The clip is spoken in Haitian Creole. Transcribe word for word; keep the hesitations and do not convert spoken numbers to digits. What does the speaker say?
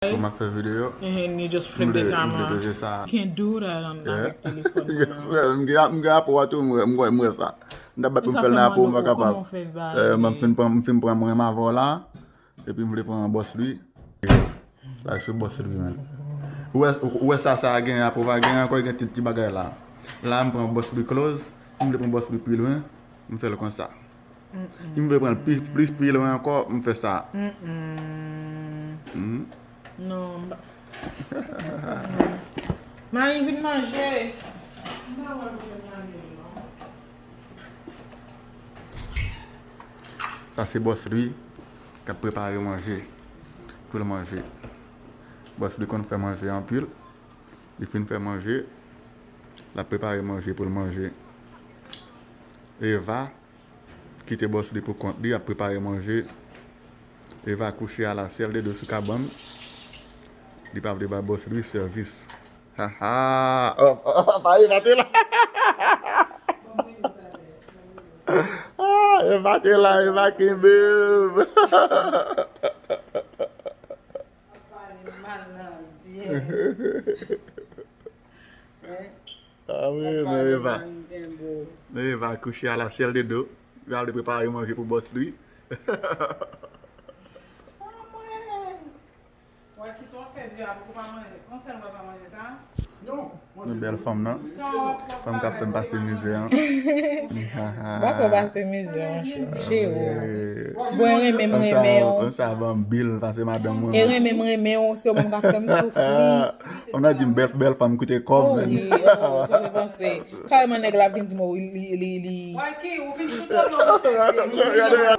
Pou m ap fè videyo. And you just M flip the vle m vle camera. Toujou sa. You can't do that on, Yeah. Avèk telefòn Yes, mwen. M gen m gen apou a tou, m wè, m wè, m wè sa. M ta bat pou m fè l nan apou, m pa kapab. Eh, m fin pran, m fin pran mwen m avè w la. Epi m vle pran bòs li. La se bòs li, man. Ou wè, ou wè sa, sa gen apou, pa gen ankò, gen ti, ti bagay la. La, m pran bòs li close. M vle pran bòs li pi lwen. M fè l konsa. Si m vle pran l pi, plis pi lwen ankò, m fè sa. Mhm. Non, m pa. Mayi vin manje. M pa wè pou vin manje, non. Sa se bòs li k ap prepare manje pou l manje. Bòs li konn fè manje anpil. Li fin fè manje. L ap prepare manje pou l manje. Eva kite bòs li pou kont li, ap prepare manje. Eva kouche à la selle de dos sou kabann. Li pa vle ba bòs li sèvis. Ha ha. Oh, oh, oh, pa Eva te la. Ah, Eva te la, Eva kenbe m. Pale mal nan dyè. Ah wi, men Eva. Men Eva kouche à la selle de dos. Li al prepare manje pou bòs li. Wè ki twò fè vye a pou pa manje. Konsa nou pa manje sa? Men bèl fanm nan. Fanm k ap fè m pase mizè an. Bako pase mizè, monchè. Jere. Mwen renmen, m renmen w. Konsa ban m bil, pase madanm mwen. E renmen, m renmen w, se ou menm k ap fè m soufri. On a di m bèl, bèl fanm koute kòb, Oh men. Wi, oh, sa fè panse. Kareman nèg la vin di m, oh, li, li, li. Wè ki, ou vin sou tonton.